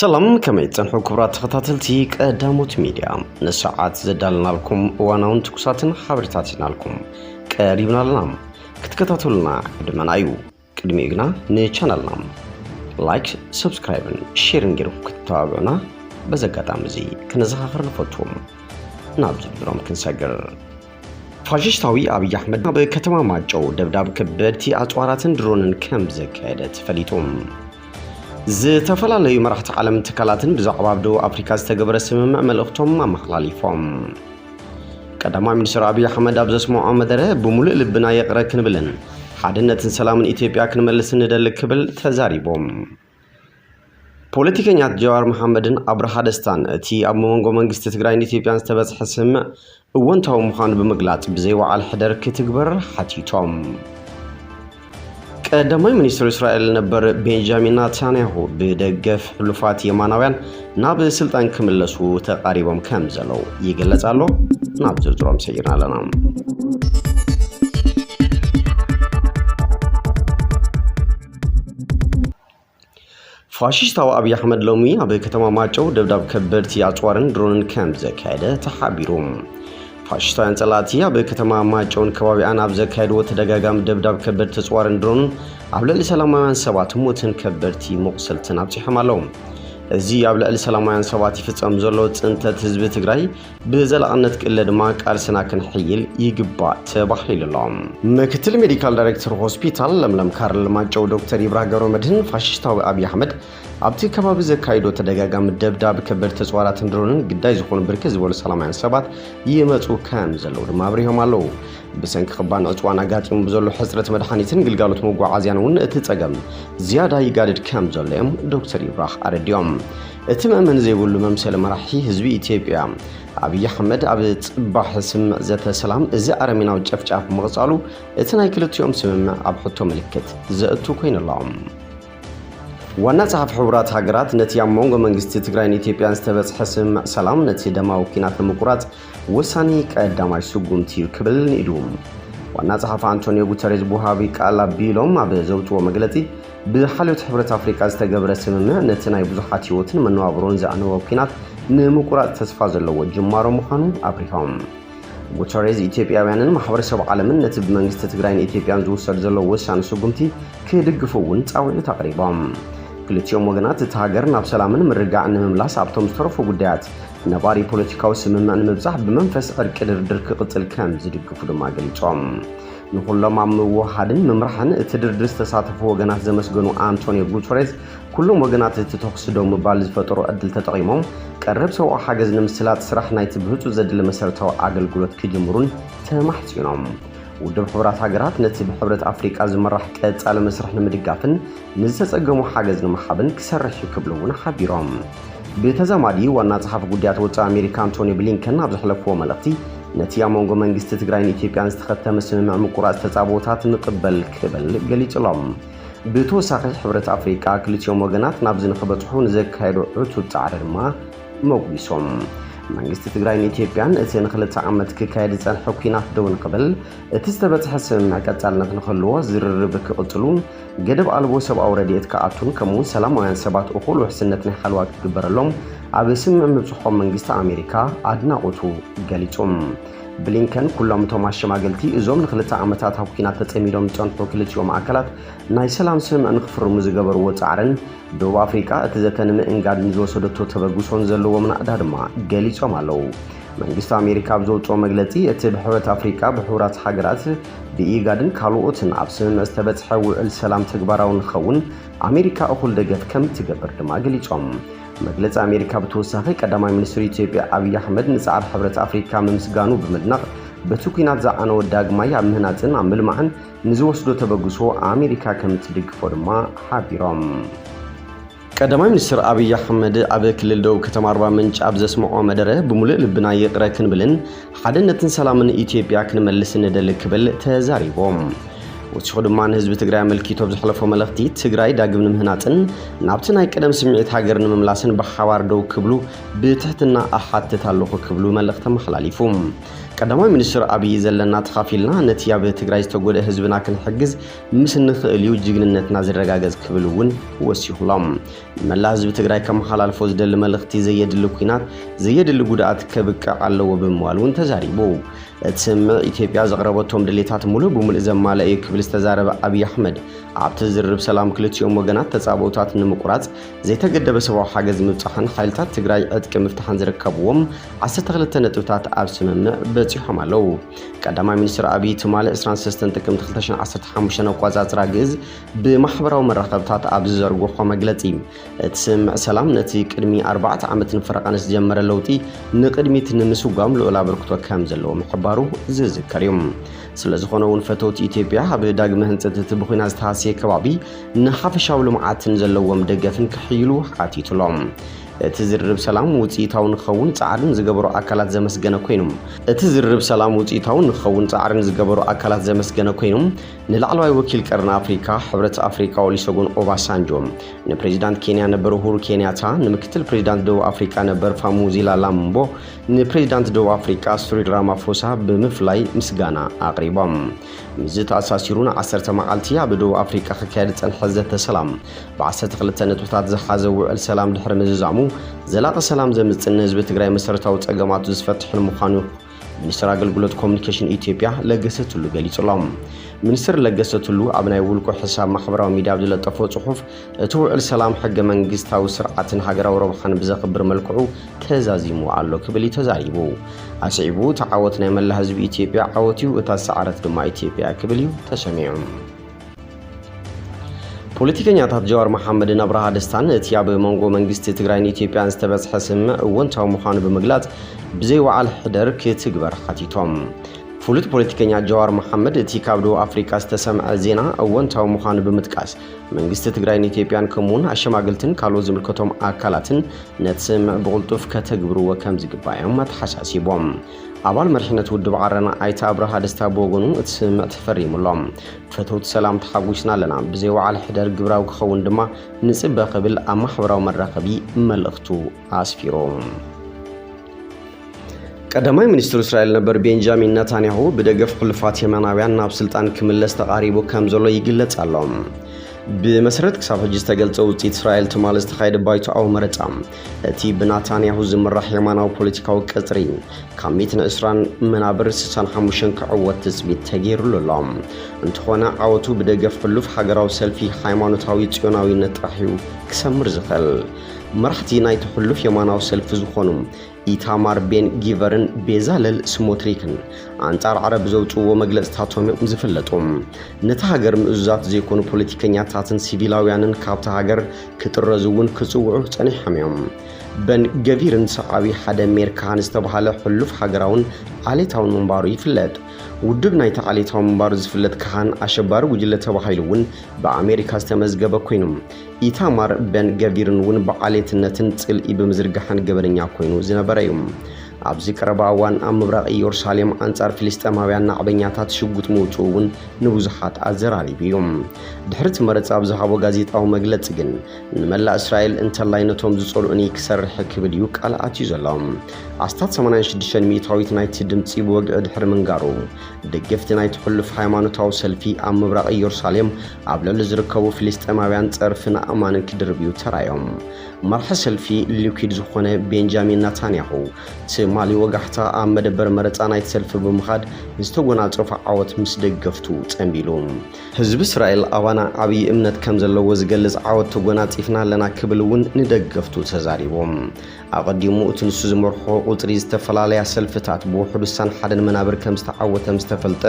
ሰላም፣ ከመይ ትጸንሑ ክቡራት ተኸታተልቲ ቀዳሞት ሚድያ? ንሰዓት ዘዳለናልኩም እዋናውን ትኩሳትን ሓበሬታት ሒዝናልኩም ቀሪብና ኣለና። ክትከታተሉና ዕድመና እዩ። ቅድሚኡ ግና ንቻናልና ላይክ፣ ሰብስክራይብን ሼርን ገይርኩም ክትተባብዑና በዚ ኣጋጣሚ እዚ ከነዘኻኽር ንፈቱ። ናብ ዝርዝሮም ክንሰግር። ፋሽስታዊ ኣብይ ኣሕመድ ኣብ ከተማ ማጨው ደብዳብ ከበድቲ ኣጽዋራትን ድሮንን ከም ዘካየደ ተፈሊጡ። ዝተፈላለዩ መራሕቲ ዓለም ትካላትን ብዛዕባ ኣብ ደቡብ ኣፍሪካ ዝተገበረ ስምምዕ መልእኽቶም ኣመሓላሊፎም። ቀዳማይ ሚኒስትር ኣብይ ኣሕመድ ኣብ ዘስምዖ መደረ፣ ብምሉእ ልብና ይቕረ ክንብልን ሓድነትን ሰላምን ኢትዮጵያ ክንመልስ ንደሊ ክብል ተዛሪቦም። ፖለቲከኛት ጀዋር መሓመድን ኣብርሃ ደስታን እቲ ኣብ መንጎ መንግስቲ ትግራይን ኢትዮጵያን ዝተበጽሐ ስምምዕ እወንታዊ ምዃኑ ብምግላጽ፣ ብዘይወዓል ሕደር ክትግበር ሓቲቶም። ቀዳማይ ሚኒስትር እስራኤል ነበር ቤንጃሚን ናታንያሁ ብደገፍ ሕሉፋት የማናውያን ናብ ስልጣን ክምለሱ ተቓሪቦም ከም ዘለዉ ይግለጽ ኣሎ። ናብ ዝርዝሮም ሰጊርና ኣለና። ፋሽስታዊ ኣብይ ኣሕመድ ሎሚ ኣብ ከተማ ማጨው ደብዳብ ከበድቲ ኣጽዋርን ድሮንን ከም ዘካየደ ተሓቢሩ። ፋሽስታውያን ጸላእቲ ኣብ ከተማ ማጨውን ከባቢኣን ኣብ ዘካየድዎ ተደጋጋሚ ደብዳብ ከበድቲ ኣጽዋርን ድሮንን ኣብ ልዕሊ ሰላማውያን ሰባት ሞትን ከበድቲ መቑሰልትን ኣብጺሖም ኣለዉ። እዚ ኣብ ልዕሊ ሰላማውያን ሰባት ይፍጸም ዘሎ ጽንተት ህዝቢ ትግራይ ብዘላቕነት ክእለ ድማ ቃልስና ክንሕይል ይግባእ ተባሂሉ ኣሎ። ምክትል ሜዲካል ዳይሬክተር ሆስፒታል ለምለም ካርል ማጨው ዶክተር ይብራህ ገብረመድህን፣ ፋሽስታዊ ኣብይ ኣሕመድ ኣብቲ ከባቢ ዘካይዶ ተደጋጋሚ ደብዳብ ከበድቲ ተጽዋራትን ድሮንን ግዳይ ዝኾኑ ብርክት ዝበሉ ሰላማውያን ሰባት ይመጹ ከም ዘለዉ ድማ ኣብሪሆም ኣለዉ። ብሰንኪ ክባን ዕጽዋን ኣጋጢሙ ብዘሎ ሕጽረት መድሓኒትን ግልጋሎት መጓዓዝያን እውን እቲ ጸገም ዝያዳ ይጋድድ ከም ዘሎ እዮም ዶክተር ይብራህ ኣረዲኦም። እቲ መእመኒ ዘይብሉ መምሰሊ መራሒ ህዝቢ ኢትዮጵያ ኣብይ ኣሕመድ ኣብ ጽባሕ ስምምዕ ዘተ ሰላም እዚ ኣረሜናዊ ጨፍጫፍ ምቕጻሉ እቲ ናይ ክልቲኦም ስምምዕ ኣብ ሕቶ ምልክት ዘእቱ ኮይኑ ኣሎ። ዋና ጸሓፊ ሕቡራት ሃገራት ነቲ ኣብ መንጎ መንግስቲ ትግራይን ኢትዮጵያን ዝተበጽሐ ስምምዕ ሰላም ነቲ ደማዊ ኲናት ንምቁራጽ ወሳኒ ቀዳማይ ስጉምቲ እዩ ክብል ንኢዱ። ዋና ጸሓፊ ኣንቶኒዮ ጉተሬዝ ብውሃቢ ቃል ኣቢሎም ኣብ ዘውጽዎ መግለጺ፣ ብሓልዮት ሕብረት ኣፍሪቃ ዝተገብረ ስምምዕ ነቲ ናይ ብዙሓት ህይወትን መነባብሮን ዘዕነወ ኲናት ንምቁራጽ ተስፋ ዘለዎ ጅማሮ ምዃኑ ኣብሪሆም። ጉተሬዝ ኢትዮጵያውያንን ማሕበረሰብ ዓለምን ነቲ ብመንግስቲ ትግራይን ኢትዮጵያን ዝውሰድ ዘሎ ወሳኒ ስጉምቲ ክድግፉ እውን ጻውዒት ኣቕሪቦም። ክልቲኦም ወገናት እቲ ሃገር ናብ ሰላምን ምርግጋዕን ንምምላስ ኣብቶም ዝተረፉ ጉዳያት ነባሪ ፖለቲካዊ ስምምዕ ንምብጻሕ ብመንፈስ ዕርቂ ድርድር ክቕጽል ከም ዝድግፉ ድማ ገሊጾም። ንኹሎም ኣብ ምውሃድን ምምራሕን እቲ ድርድር ዝተሳተፉ ወገናት ዘመስገኑ ኣንቶኒዮ ጉተሬዝ፣ ኩሎም ወገናት እቲ ተኹሲ ደው ምባል ዝፈጠሮ ዕድል ተጠቒሞም ቀረብ ሰብኣዊ ሓገዝ ንምስላጥ ስራሕ ናይቲ ብህጹጽ ዘድሊ መሰረታዊ ኣገልግሎት ክጅምሩን ተማሕጺኖም። ውድብ ሕቡራት ሃገራት ነቲ ብሕብረት ኣፍሪቃ ዝምራሕ ቀጻሊ መስርሕ ንምድጋፍን ንዝተጸገሙ ሓገዝ ንምሃብን ክሰርሕ እዩ ክብሉ እውን ሓቢሮም። ብተዛማዲ ዋና ጸሓፊ ጉዳያት ወጻኢ ኣሜሪካ ኣንቶኒ ብሊንከን ኣብ ዘሕለፍዎ መልእኽቲ፣ ነቲ ኣብ መንጎ መንግስቲ ትግራይን ኢትዮጵያን ዝተኸተመ ስምምዕ ምቁራጽ ተጻብኦታት ንቕበል ክብል ገሊጹ ኣሎ። ብተወሳኺ ሕብረት ኣፍሪቃ ክልቲኦም ወገናት ናብዚ ንኽበጽሑ ንዘካየዶ ዕቱብ ጻዕሪ ድማ መጒሶም። መንግስቲ ትግራይን ኢትዮጵያን እቲ ንክልተ ዓመት ክካየድ ዝጸንሐ ኲናት ደው ንኽብል፣ እቲ ዝተበጽሐ ስምምዕ ቀጻልነት ንኽህልዎ ዝርርብ ክቕጽሉን ገደብ ኣልቦ ሰብኣዊ ረድኤት ክኣቱን ከምኡውን ሰላማውያን ሰባት እኹል ውሕስነት ናይ ሓለዋ ክግበረሎም ኣብ ስምምዕ ምብጽሖም መንግስቲ ኣሜሪካ ኣድናቖቱ ገሊጹ። ብሊንከን ኩሎም እቶም ኣሸማገልቲ እዞም ንክልተ ዓመታት ኣብ ኲናት ተጸሚዶም ዝጸንሑ ክልቲኦም ኣካላት ናይ ሰላም ስምምዕ ንክፍርሙ ዝገበርዎ ጻዕርን ደቡብ ኣፍሪቃ እቲ ዘተ ንምእንጋድ ንዝወሰደቶ ተበግሶን ዘለዎም ናእዳ ድማ ገሊጾም ኣለዉ። መንግስቲ ኣሜሪካ ኣብ ዘውጽኦ መግለጺ፣ እቲ ብሕብረት ኣፍሪቃ፣ ብሕቡራት ሃገራት፣ ብኢጋድን ካልኦትን ኣብ ስምምዕ ዝተበጽሐ ውዕል ሰላም ተግባራዊ ንኸውን ኣሜሪካ እኹል ደገፍ ከም እትገብር ድማ ገሊጾም። መግለጺ ኣሜሪካ ብተወሳኺ ቀዳማይ ሚኒስትር ኢትዮጵያ ኣብይ ኣሕመድ ንጻዕሪ ሕብረት ኣፍሪካ ምምስጋኑ ብምድናቕ፣ በቲ ኲናት ዝዓነወ ዳግማይ ኣብ ምህናጽን ኣብ ምልማዕን ንዝወስዶ ተበግሶ ኣሜሪካ ከም እትድግፎ ድማ ሓቢሮም። ቀዳማይ ሚኒስትር ኣብይ ኣሕመድ ኣብ ክልል ደቡብ ከተማ ኣርባ ምንጭ ኣብ ዘስምዖ መደረ፣ ብምሉእ ልብና ይቕረ ክንብልን ሓድነትን ሰላምን ኢትዮጵያ ክንመልስ ንደሊ ክብል ተዛሪቦም። ወሲኹ ድማ ንህዝቢ ትግራይ ኣመልኪቱ ኣብ ዘሕለፎ መልእኽቲ፣ ትግራይ ዳግም ንምህናፅን ናብቲ ናይ ቀደም ስምዒት ሃገር ንምምላስን ብሓባር ደው ክብሉ ብትሕትና እሓትት ኣለኹ ክብሉ መልእኽቲ ኣመሓላሊፉ። ቀዳማይ ሚኒስትር ኣብይ፣ ዘለና ተኻፊልና ነቲ ኣብ ትግራይ ዝተጎድአ ህዝብና ክንሕግዝ ምስ ንኽእል እዩ ጅግንነትና ዝረጋገጽ ክብል እውን ወሲኹሎም። ንመላእ ህዝቢ ትግራይ ከመሓላልፎ ዝደሊ መልእኽቲ፣ ዘየድሊ ኲናት፣ ዘየድሊ ጉድኣት ከብቅዕ ኣለዎ ብምባል እውን ተዛሪቡ። እቲ ስምምዕ ኢትዮጵያ ዘቕረበቶም ድሌታት ሙሉእ ብሙሉእ ዘማልአ እዩ ክብል ዝተዛረበ ኣብይ ኣሕመድ፣ ኣብቲ ዝርርብ ሰላም ክልቲኦም ወገናት ተጻብኦታት ንምቁራጽ፣ ዘይተገደበ ሰብኣዊ ሓገዝ ምብጻሕን ሓይልታት ትግራይ ዕጥቂ ምፍታሕን ዝርከብዎም ዓሰርተ ክልተ ነጥብታት ኣብ ስምምዕ በጺሖም ኣለዉ። ቀዳማይ ሚኒስትር ኣብይ ትማሊ ዕስራን ሰለስተን ጥቅምቲ ክልተ ሽሕን ዓሰርተ ሓሙሽተን ኣቆጻጽራ ግእዝ ብማሕበራዊ መራኸብታት ኣብ ዝዘርግሖ መግለጺ፣ እቲ ስምምዕ ሰላም ነቲ ቅድሚ ኣርባዕተ ዓመትን ፈረቓን ዝጀመረ ለውጢ ንቕድሚት ንምስጓም ልዑል ኣበርክቶ ከም ዘለዎ ምሕባሩ ዝዝከር እዩ። ስለ ዝኾነ እውን ፈተውቲ ኢትዮጵያ ኣብ ዳግመ ህንፀት እቲ ብኹናት ዝተሃስየ ከባቢ ንሓፈሻዊ ልምዓትን ዘለዎም ደገፍን ክሕይሉ ሓቲቱሎም። እቲ ዝርርብ ሰላም ውፅኢታዊ ንክኸውን ፃዕሪ ንዝገበሩ ኣካላት ዘመስገነ ኮይኑ፣ እቲ ዝርርብ ሰላም ውፅኢታዊ ንክኸውን ፃዕሪ ንዝገበሩ ኣካላት ዘመስገነ ኮይኑ፣ ንላዕለዋይ ወኪል ቀርኒ ኣፍሪካ ሕብረት ኣፍሪካ ኦሊሰጎን ኦባሳንጆ፣ ንፕሬዚዳንት ኬንያ ነበር ኡሁሩ ኬንያታ፣ ንምክትል ፕሬዚዳንት ደቡብ ኣፍሪካ ነበር ፋሙዚላ ላምቦ፣ ንፕሬዚዳንት ደቡብ ኣፍሪካ ስሪል ራማፎሳ ብምፍላይ ምስጋና ኣቕሪቦም። ምስዚ ተኣሳሲሩ ንዓሰርተ መዓልቲ ኣብ ደቡብ ኣፍሪካ ክካየድ ዝጸንሐ ዘተ ሰላም፣ ብዓሰርተ ክልተ ነጥብታት ዝሓዘ ውዕል ሰላም ድሕሪ ምዝዛሙ፣ ዘላቒ ሰላም ዘምጽእን ንህዝቢ ትግራይ መሰረታዊ ጸገማቱ ዝፈትሕን ምዃኑ ሚኒስትር ኣገልግሎት ኮሙኒኬሽን ኢትዮጵያ ለገሰ ቱሉ ገሊጹ ኣሎ። ሚኒስትር ለገሰ ቱሉ ኣብ ናይ ውልቁ ሕሳብ ማሕበራዊ ሚድያ ኣብ ዝለጠፎ ጽሑፍ፣ እቲ ውዕል ሰላም ሕገ መንግስታዊ ስርዓትን ሃገራዊ ረብሓን ብዘኽብር መልክዑ ተዛዚሙ ኣሎ ክብል እዩ ተዛሪቡ። ኣስዒቡ፣ እቲ ዓወት ናይ መላ ህዝቢ ኢትዮጵያ ዓወት እዩ፣ እታ ዝሰዓረት ድማ ኢትዮጵያ ክብል እዩ ተሰሚዑ። ፖለቲከኛታት ጀዋር መሓመድን ኣብርሃ ደስታን እቲ ኣብ መንጎ መንግስቲ ትግራይን ኢትዮጵያን ዝተበጽሐ ስምምዕ እወንታዊ ምዃኑ ብምግላጽ፣ ብዘይ ወዓል ሕደር ክትግበር ሓቲቶም። ፍሉጥ ፖለቲከኛ ጀዋር መሓመድ እቲ ካብ ደቡብ ኣፍሪቃ ዝተሰምዐ ዜና እወንታዊ ምዃኑ ብምጥቃስ፣ መንግስቲ ትግራይን ኢትዮጵያን ከምኡውን ኣሸማገልትን ካልኦት ዝምልከቶም ኣካላትን ነቲ ስምምዕ ብቕልጡፍ ከተግብርዎ ከም ዝግባእ እዮም ኣተሓሳሲቦም። ኣባል መሪሕነት ውድብ ዓረና ኣይተ ኣብርሃ ደስታ ብወገኑ፣ እቲ ስምምዕ ተፈሪሙ ኣሎ። ፈተውቲ ሰላም ተሓጒስና ኣለና፣ ብዘይ ወዓል ሕደር ግብራዊ ክኸውን ድማ ንጽበ ክብል ኣብ ማሕበራዊ መራኸቢ መልእኽቱ ኣስፊሩ። ቀዳማይ ሚኒስትር እስራኤል ነበር ቤንጃሚን ነታንያሁ ብደገፍ ሕሉፋት የማናውያን ናብ ስልጣን ክምለስ ተቓሪቡ ከም ዘሎ ይግለጽ ኣሎ። ብመሰረት ክሳብ ሕጂ ዝተገልጸ ውጽኢት፣ እስራኤል ትማሊ ዝተኻየደ ባይቶኣዊ መረጻ፣ እቲ ብናታንያሁ ዝምራሕ የማናዊ ፖለቲካዊ ቀጽሪ ካብ ሚእትን ዕስራን መናብር ስሳን ሓሙሽተን ክዕወት ትጽቢት ተገይሩሉ ኣሎ። እንተኾነ ዓወቱ ብደገፍ ሕሉፍ ሃገራዊ ሰልፊ ሃይማኖታዊ ጽዮናዊነት ጥራሕ እዩ ክሰምር ዝኽእል። መራሕቲ ናይቲ ሕሉፍ የማናዊ ሰልፊ ዝኾኑ ኢታማር ቤን ጊቨርን ቤዛለል ስሞትሪክን ኣንጻር ዓረብ ዘውጽእዎ መግለጽታቶም እዮም ዝፍለጡ። ነታ ሃገር ምእዙዛት ዘይኮኑ ፖለቲከኛታትን ሲቪላውያንን ካብታ ሃገር ክጥረዙ እውን ክጽውዑ ጸኒሖም እዮም። በን ገቪርን ሰዓቢ ሓደ ሜር ካህን ዝተባህለ ሕሉፍ ሃገራውን ዓሌታውን ምንባሩ ይፍለጥ። ውድብ ናይቲ ዓሌታዊ ምንባሩ ዝፍለጥ ካህን ኣሸባሪ ጉጅለ ተባሂሉ እውን ብኣሜሪካ ዝተመዝገበ ኮይኑ፣ ኢታማር በን ገቪርን እውን ብዓሌትነትን ጽልኢ ብምዝርጋሕን ገበነኛ ኮይኑ ዝነበረ እዩ። ኣብዚ ቀረባ እዋን ኣብ ምብራቕ ኢየሩሳሌም ኣንጻር ፍልስጤማውያን ናዕበኛታት ሽጉጥ ምውጽኡ እውን ንብዙሓት ኣዘራሪቡ እዩ። ድሕሪ እቲ መረጻ ኣብ ዝሃቦ ጋዜጣዊ መግለጺ ግን፣ ንመላእ እስራኤል እንተላይ ነቶም ዝጸልኡኒ ክሰርሕ ክብል እዩ ቃል ኣትዩ ዘሎ። ኣስታት ሰማንያን ሽዱሽተን ሚእታዊት ናይቲ ድምጺ ብወግዒ ድሕሪ ምንጋሩ፣ ደገፍቲ ናይቲ ሕሉፍ ሃይማኖታዊ ሰልፊ ኣብ ምብራቕ ኢየሩሳሌም ኣብ ልዕሊ ዝርከቡ ፍልስጤማውያን ጸርፍን ኣእማንን ክድርብዩ ተራዮም። መራሒ ሰልፊ ሊኩድ ዝኾነ ቤንጃሚን ናታንያሁ፣ ትማሊ ወጋሕታ ኣብ መደበር መረጻ ናይቲ ሰልፊ ብምኻድ ዝተጎናጸፎ ዓወት ምስ ደገፍቱ ጸንቢሉ። ህዝቢ እስራኤል ኣባና ዓብዪ እምነት ከም ዘለዎ ዝገልጽ ዓወት ተጎናጺፍና ኣለና ክብል እውን ንደገፍቱ ተዛሪቡ። ኣቐዲሙ እቲ ንሱ ዝመርሖ ቁጽሪ ዝተፈላለያ ሰልፍታት ብውሑድ ስሳን ሓደን መናብር ከም ዝተዓወተ ምስ ተፈልጠ፣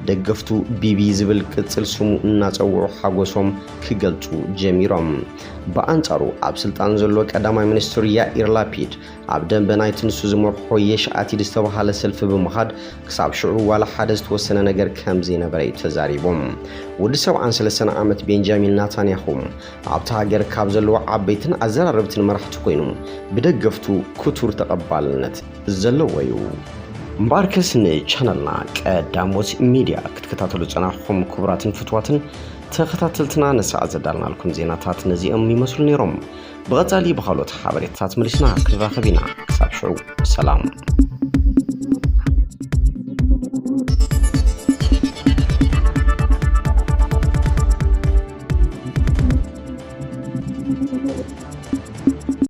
ደገፍቱ ቢቢ ዝብል ቅጽል ስሙ እናጸውዑ ሓጎሶም ክገልጹ ጀሚሮም። ብኣንጻሩ ኣብ ስልጣን ዘሎ ቀዳማይ ሚኒስትር ያኢር ላፒድ ኣብ ደንበ ናይቲ ንሱ ዝመርሖ የሽ ኣቲድ ዝተባህለ ሰልፊ ብምኻድ ክሳብ ሽዑ ዋላ ሓደ ዝተወሰነ ነገር ከም ዘይነበረ እዩ ተዛሪቡ። ወዲ ሰብዓን ሰለስተን ዓመት ቤንጃሚን ናታንያሁ ኣብታ ሃገር ካብ ዘለዉ ዓበይትን ኣዘራረብትን መራሕቲ ኮይኑ ብደገፍቱ ክቱር ተቐባልነት ዘለዎ እዩ። እምበኣርከስ ንቻነልና ቀዳሞት ሚድያ ክትከታተሉ ዝጸናሕኩም ክቡራትን ፍትዋትን ተኸታተልትና፣ ንሰዓት ዘዳልናልኩም ዜናታት ነዚኦም ይመስሉ ነይሮም። ብቐጻሊ ብኻልኦት ሓበሬታታት መሊስና ክንራኸብ ኢና። ክሳብ ሽዑ ሰላም።